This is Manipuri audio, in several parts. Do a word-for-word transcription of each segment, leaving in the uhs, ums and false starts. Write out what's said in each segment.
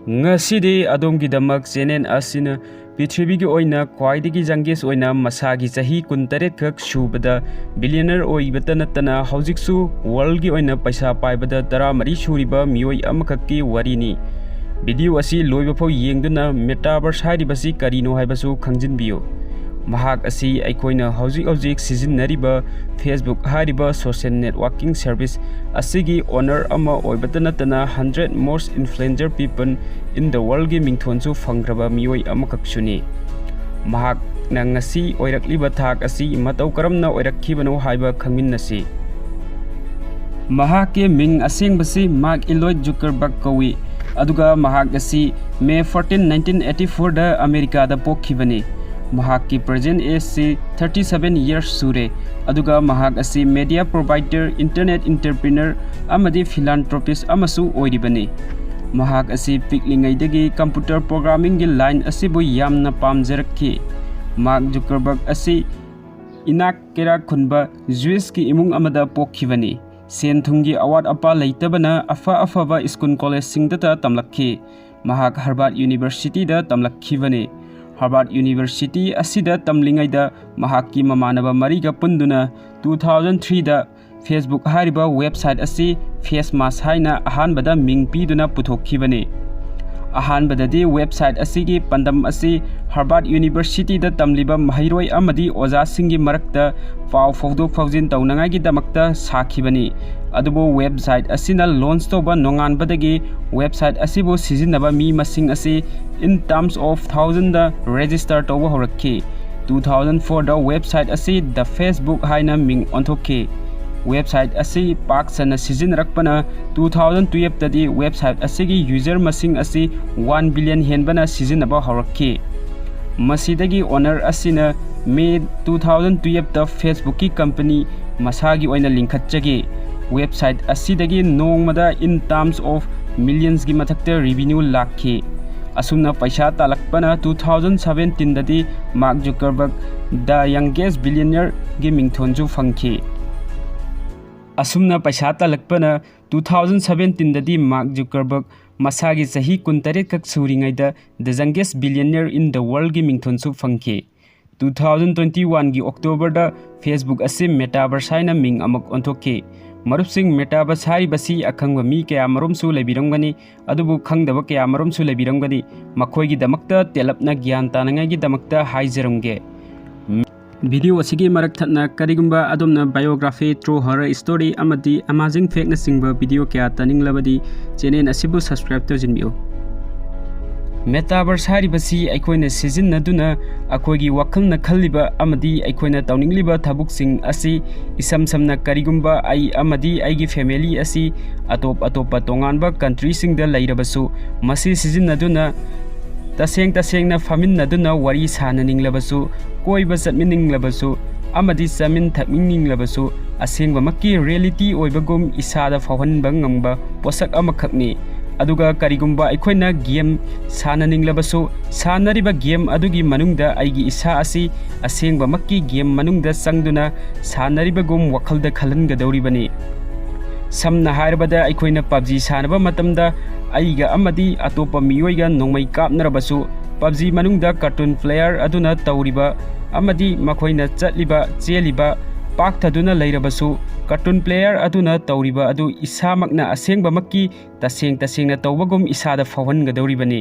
ꯉꯁꯤꯗꯤ ꯑꯗꯣꯝꯒꯤꯗꯃꯛ ꯆꯦꯅꯦꯜ ꯑꯁꯤꯅ ꯄ꯭ꯔꯤꯊꯤꯕꯤꯒꯤ ꯑꯣꯏꯅ ꯈ꯭ꯋꯥꯏꯗꯒꯤ youngest ꯑꯣꯏꯅ ꯃꯁꯥꯒꯤ ꯆꯍꯤ ꯀꯨꯟꯇꯔꯦꯠ ꯈꯛ ꯁꯨꯕꯗ billionaire ꯑꯣꯏꯕꯇ ꯅꯠꯇꯅ ꯍꯧꯖꯤꯛꯁꯨ worldꯒꯤ ꯑꯣꯏꯅ ꯄꯩꯁꯥ ꯄꯥꯏꯕꯗ ꯇꯔꯥꯃꯔꯤ ꯁꯨꯔꯤꯕ ꯃꯤꯑꯣꯏ ꯑꯃꯈꯛꯀꯤ ꯋꯥꯔꯤꯅꯤ꯫ Video ꯑꯁꯤ ꯂꯣꯏꯕ ꯐꯥꯎ ꯌꯦꯡꯗꯨꯅ metaverse ꯍꯥꯏꯔꯤꯕꯁꯤ ꯀꯔꯤꯅꯣ ꯍꯥꯏꯕꯁꯨ ꯈꯪꯖꯤꯟꯕꯤꯌꯨ꯫ ꯃꯍꯥꯛ ꯑꯁꯤ ꯑꯩꯈꯣꯏꯅ ꯍꯧꯖꯤꯛ ꯍꯧꯖꯤꯛ ꯁꯤꯖꯤꯟꯅꯔꯤꯕ Facebook ꯍꯥꯏꯔꯤꯕ social networking service ꯑꯁꯤꯒꯤ owner ꯑꯃ ꯑꯣꯏꯕꯇ ꯅꯠꯇꯅ hundred most influential people in the worldꯒꯤ ꯃꯤꯡꯊꯣꯟꯁꯨ ꯐꯪꯈ꯭ꯔꯕ ꯃꯤꯑꯣꯏ ꯑꯃꯈꯛꯁꯨꯅꯤ꯫ ꯃꯍꯥꯛꯅ ꯉꯁꯤ ꯑꯣꯏꯔꯛꯂꯤꯕ ꯊꯥꯛ ꯑꯁꯤ ꯃꯇꯧ ꯀꯔꯝꯅ ꯑꯣꯏꯔꯛꯈꯤꯕꯅꯣ ꯍꯥꯏꯕ ꯈꯪꯃꯤꯟꯅꯁꯤ꯫ ꯃꯍꯥꯛꯀꯤ ꯃꯤꯡ ꯑꯁꯦꯡꯕꯁꯤ Mark Lloyd Zuckerberg ꯀꯧꯏ, ꯑꯗꯨꯒ ꯃꯍꯥꯛ ꯑꯁꯤ May fourteen, nineteen eighty fourꯗ ꯑꯃꯦꯔꯤꯀꯥꯗ ꯄꯣꯛꯈꯤꯕꯅꯤ꯫ ꯃꯍꯥꯛꯀꯤ present ageꯁꯤ thirty seven years ꯁꯨꯔꯦ, ꯑꯗꯨꯒ ꯃꯍꯥꯛ ꯑꯁꯤ media provider, internet entrepreneur ꯑꯃꯗꯤ philanthropist ꯑꯃꯁꯨ ꯑꯣꯏꯔꯤꯕꯅꯤ꯫ ꯃꯍꯥꯛ ꯑꯁꯤ ꯄꯤꯛꯂꯤꯉꯩꯗꯒꯤ computer programmingꯒꯤ line ꯑꯁꯤꯕꯨ ꯌꯥꯝꯅ ꯄꯥꯝꯖꯔꯛꯈꯤ꯫ Mark Zuckerberg ꯑꯁꯤ ꯏꯅꯥꯛ ꯀꯩꯔꯥꯛ ꯈꯨꯟꯕ Jewishꯀꯤ ꯏꯃꯨꯡ ꯑꯃꯗ ꯄꯣꯛꯈꯤꯕꯅꯤ꯫ ꯁꯦꯟ ꯊꯨꯝꯒꯤ ꯑꯋꯥꯠ ꯑꯄꯥ ꯂꯩꯇꯕꯅ ꯑꯐ ꯑꯐꯕ school collegeꯁꯤꯡꯗꯇ ꯇꯝꯂꯛꯈꯤ꯫ ꯃꯍꯥꯛ Harvard Universityꯗ ꯇꯝꯂꯛꯈꯤꯕꯅꯤ꯫ Harvard University ꯑꯁꯤꯗ ꯇꯝꯂꯤꯉꯩꯗ ꯃꯍꯥꯛꯀꯤ ꯃꯃꯥꯟꯅꯕ ꯃꯔꯤꯒ ꯄꯨꯟꯗꯨꯅ two thousand threeꯗ Facebook ꯍꯥꯏꯔꯤꯕ website ꯑꯁꯤ Facemask ꯍꯥꯏꯅ ꯑꯍꯥꯟꯕꯗ ꯃꯤꯡ ꯄꯤꯗꯨꯅ ꯄꯨꯊꯣꯛꯈꯤꯕꯅꯤ꯫ ꯑꯍꯥꯟꯕꯗꯗꯤ website ꯑꯁꯤꯒꯤ ꯄꯥꯟꯗꯝ ꯑꯁꯤ Harvard Universityꯗ ꯇꯝꯂꯤꯕ ꯃꯍꯩꯔꯣꯏ ꯑꯃꯗꯤ ꯑꯣꯖꯥꯁꯤꯡꯒꯤ ꯃꯔꯛꯇ ꯄꯥꯎ ꯐꯥꯎꯗꯣꯛ ꯐꯥꯎꯖꯤꯟ ꯇꯧꯅꯉꯥꯏꯒꯤꯗꯃꯛꯇ ꯁꯥꯈꯤꯕꯅꯤ꯫ ꯑꯗꯨꯕꯨ website ꯑꯁꯤꯅ launch ꯇꯧꯕ ꯅꯣꯡꯉꯥꯟꯕꯗꯒꯤ website ꯑꯁꯤꯕꯨ ꯁꯤꯖꯤꯟꯅꯕ ꯃꯤ ꯃꯁꯤꯡ ꯑꯁꯤ in terms of thousandꯗ register ꯇꯧꯕ ꯍꯧꯔꯛꯈꯤ꯫ Two thousand fourꯗ website ꯑꯁꯤ The Facebook ꯍꯥꯏꯅ ꯃꯤꯡ ꯑꯣꯟꯊꯣꯛꯈꯤ꯫ Website ꯑꯁꯤ ꯄꯥꯛ ꯁꯟꯅ ꯁꯤꯖꯤꯟꯅꯔꯛꯄꯅ two thousand twelveꯇꯗꯤ website ꯑꯁꯤꯒꯤ user ꯃꯁꯤꯡ ꯑꯁꯤ one billion ꯍꯦꯟꯕꯅ ꯁꯤꯖꯤꯟꯅꯕ ꯍꯧꯔꯛꯈꯤ꯫ ꯃꯁꯤꯗꯒꯤ owner ꯑꯁꯤꯅ May two thousand twelveꯇ Facebookꯀꯤ company ꯃꯁꯥꯒꯤ ꯑꯣꯏꯅ ꯂꯤꯡꯈꯠꯆꯈꯤ꯫ Website ꯑꯁꯤꯗꯒꯤ ꯅꯣꯡꯃꯗ in terms of millionsꯀꯤ ꯃꯊꯛꯇ revenue ꯂꯥꯛꯈꯤ꯫ ꯑꯁꯨꯝꯅ ꯄꯩꯁꯥ ꯇꯥꯜꯂꯛꯄꯅ two thousand seventeenꯗꯗꯤ Mark Zuckerberg The Youngest Billionaireꯒꯤ ꯃꯤꯡꯊꯣꯟꯁꯨ ꯐꯪꯈꯤ꯫ ꯑꯁꯨꯝꯅ ꯄꯩꯁꯥ ꯇꯥꯜꯂꯛꯄꯅ two thousand seventeenꯗꯗꯤ Mark Zuckerberg ꯃꯁꯥꯒꯤ ꯆꯍꯤ ꯀꯨꯟꯇꯔꯦꯠ ꯈꯛ ꯁꯨꯔꯤꯉꯩꯗ The Youngest Billionaire in the Worldꯒꯤ ꯃꯤꯡꯊꯣꯟꯁꯨ ꯐꯪꯈꯤ꯫ Two thousand twenty oneꯒꯤ Octoberꯗ Facebook ꯑꯁꯤ Metaverse ꯍꯥꯏꯅ ꯃꯤꯡ ꯑꯃꯨꯛ ꯑꯣꯟꯊꯣꯛꯈꯤ꯫ ꯃꯔꯨꯞꯁꯤꯡ, Metaverse ꯍꯥꯏꯔꯤꯕꯁꯤ ꯑꯈꯪꯕ ꯃꯤ ꯀꯌꯥ ꯃꯔꯨꯝꯁꯨ ꯂꯩꯕꯤꯔꯝꯒꯅꯤ, ꯑꯗꯨꯕꯨ ꯈꯪꯗꯕ ꯀꯌꯥ ꯃꯔꯨꯝꯁꯨ ꯂꯩꯕꯤꯔꯝꯒꯅꯤ꯫ ꯃꯈꯣꯏꯒꯤꯗꯃꯛꯇ ꯇꯦꯜꯂꯞꯅ ꯒ꯭ꯌꯥꯟ ꯇꯥꯅꯉꯥꯏꯒꯤꯗꯃꯛꯇ ꯍꯥꯏꯖꯔꯝꯒꯦ꯫ Video ꯑꯁꯤꯒꯤ ꯃꯔꯛ ꯊꯠꯅ ꯀꯔꯤꯒꯨꯝꯕ ꯑꯗꯣꯝꯅ biography, true horror story ꯑꯃꯗꯤ amazing factꯅꯆꯤꯡꯕ video ꯀꯌꯥ ꯇꯥꯅꯤꯡꯂꯕꯗꯤ channel ꯑꯁꯤꯕꯨ subscribe ꯇꯧꯁꯤꯟꯕꯤꯌꯨ꯫ Metaverse ꯍꯥꯏꯔꯤꯕꯁꯤ ꯑꯩꯈꯣꯏꯅ ꯁꯤꯖꯤꯟꯅꯗꯨꯅ ꯑꯩꯈꯣꯏꯒꯤ ꯋꯥꯈꯜꯅ ꯈꯜꯂꯤꯕ ꯑꯃꯗꯤ ꯑꯩꯈꯣꯏꯅ ꯇꯧꯅꯤꯡꯂꯤꯕ ꯊꯕꯛꯁꯤꯡ ꯑꯁꯤ ꯏꯁꯝ ꯁꯝꯅ ꯀꯔꯤꯒꯨꯝꯕ ꯑꯩ ꯑꯃꯗꯤ ꯑꯩꯒꯤ family ꯑꯁꯤ ꯑꯇꯣꯞ ꯑꯇꯣꯞꯄ ꯇꯣꯉꯥꯟꯕ countryꯁꯤꯡꯗ ꯂꯩꯔꯕꯁꯨ ꯃꯁꯤ ꯁꯤꯖꯤꯟꯅꯗꯨꯅ ꯇꯁꯦꯡ ꯇꯁꯦꯡꯅ ꯐꯝꯃꯤꯟꯅꯗꯨꯅ ꯋꯥꯔꯤ ꯁꯥꯅꯅꯤꯡꯂꯕꯁꯨ, ꯀꯣꯏꯕ ꯆꯠꯃꯤꯟꯅꯤꯡꯂꯕꯁꯨ ꯑꯃꯗꯤ ꯆꯥꯃꯤꯟ ꯊꯛꯃꯤꯟꯅꯤꯡꯂꯕꯁꯨ ꯑꯁꯦꯡꯕꯃꯛꯀꯤ reality ꯑꯣꯏꯕꯒꯨꯝ ꯏꯁꯥꯗ ꯐꯥꯎꯍꯟꯕ ꯉꯝꯕ ꯄꯣꯠꯁꯛ ꯑꯃꯈꯛꯅꯤ꯫ ꯑꯗꯨꯒ ꯀꯔꯤꯒꯨꯝꯕ ꯑꯩꯈꯣꯏꯅ game ꯁꯥꯟꯅꯅꯤꯡꯂꯕꯁꯨ ꯁꯥꯟꯅꯔꯤꯕ game ꯑꯗꯨꯒꯤ ꯃꯅꯨꯡꯗ ꯑꯩꯒꯤ ꯏꯁꯥ ꯑꯁꯤ ꯑꯁꯦꯡꯕꯃꯛꯀꯤ game ꯃꯅꯨꯡꯗ ꯆꯪꯗꯨꯅ ꯁꯥꯟꯅꯔꯤꯕꯒꯨꯝ ꯋꯥꯈꯜꯗ ꯈꯜꯍꯟꯒꯗꯧꯔꯤꯕꯅꯤ꯫ ꯁꯝꯅ ꯍꯥꯏꯔꯕꯗ ꯑꯩꯈꯣꯏꯅ PUBG ꯁꯥꯟꯅꯕ ꯃꯇꯝꯗ ꯑꯩꯒ ꯑꯃꯗꯤ ꯑꯇꯣꯞꯄ ꯃꯤꯑꯣꯏꯒ ꯅꯣꯡꯃꯩ ꯀꯥꯞꯅꯔꯕꯁꯨ PUBG ꯃꯅꯨꯡꯗ cartoon player ꯑꯗꯨꯅ ꯇꯧꯔꯤꯕ ꯑꯃꯗꯤ ꯃꯈꯣꯏꯅ ꯆꯠꯂꯤꯕ, ꯆꯦꯜꯂꯤꯕ, ꯄꯥꯛꯊꯗꯨꯅ ꯂꯩꯔꯕꯁꯨ cartoon player ꯑꯗꯨꯅ ꯇꯧꯔꯤꯕ ꯑꯗꯨ ꯏꯁꯥꯃꯛꯅ ꯑꯁꯦꯡꯕꯃꯛꯀꯤ ꯇꯁꯦꯡ ꯇꯁꯦꯡꯅ ꯇꯧꯕꯒꯨꯝ ꯏꯁꯥꯗ ꯐꯥꯎꯍꯟꯒꯗꯧꯔꯤꯕꯅꯤ꯫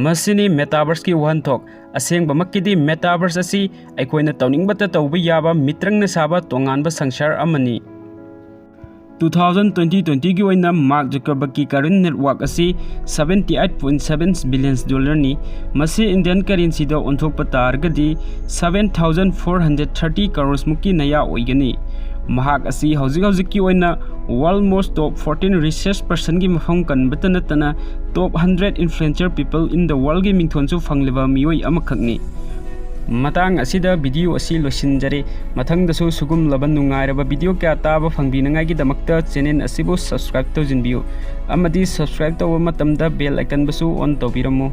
ꯃꯁꯤꯅꯤ Metaverseꯀꯤ ꯋꯥꯍꯟꯊꯣꯛ꯫ ꯑꯁꯦꯡꯕꯃꯛꯀꯤꯗꯤ Metaverse ꯑꯁꯤ ꯑꯩꯈꯣꯏꯅ ꯇꯧꯅꯤꯡꯕꯇ ꯇꯧꯕ ꯌꯥꯕ ꯃꯤꯇ꯭ꯔꯪꯅ ꯁꯥꯕ ꯇꯣꯉꯥꯟꯕ ꯁꯪꯁꯥꯔ ꯑꯃꯅꯤ꯫ Two thousand twenty twentyꯒꯤ ꯑꯣꯏꯅ Mark Zuckerbergꯀꯤ current net worth ꯑꯁꯤ seventy eight point seven billion dollarꯅꯤ꯫ ꯃꯁꯤ Indian currencyꯗ ꯑꯣꯟꯊꯣꯛꯄ ꯇꯥꯔꯒꯗꯤ seven thousand four hundred thirty crores ꯃꯨꯛꯀꯤ ꯅꯌꯥ ꯑꯣꯏꯒꯅꯤ꯫ ꯃꯍꯥꯛ ꯑꯁꯤ ꯍꯧꯖꯤꯛ ꯍꯧꯖꯤꯛꯀꯤ ꯑꯣꯏꯅ world most top fourteen richest personꯒꯤ ꯃꯐꯝ ꯀꯟꯕꯇ ꯅꯠꯇꯅ top hundred influential people in the worldꯒꯤ ꯃꯤꯡꯊꯣꯟꯁꯨ ꯐꯪꯂꯤꯕ ꯃꯤꯑꯣꯏ ꯑꯃꯈꯛꯅꯤ꯫ ꯃꯇꯥꯡ ꯑꯁꯤꯗ video ꯑꯁꯤ ꯂꯣꯏꯁꯤꯟꯖꯔꯦ꯫ ꯃꯊꯪꯗꯁꯨ ꯁꯤꯒꯨꯝꯂꯕ ꯅꯨꯡꯉꯥꯏꯔꯕ video ꯀꯌꯥ ꯇꯥꯕ ꯐꯪꯕꯤꯅꯉꯥꯏꯒꯤꯗꯃꯛꯇ channel ꯑꯁꯤꯕꯨ subscribe ꯇꯧꯁꯤꯟꯕꯤꯌꯨ ꯑꯃꯗꯤ subscribe ꯇꯧꯕ ꯃꯇꯝꯗ bell iconꯕꯨꯁꯨ on ꯇꯧꯕꯤꯔꯝꯃꯨ꯫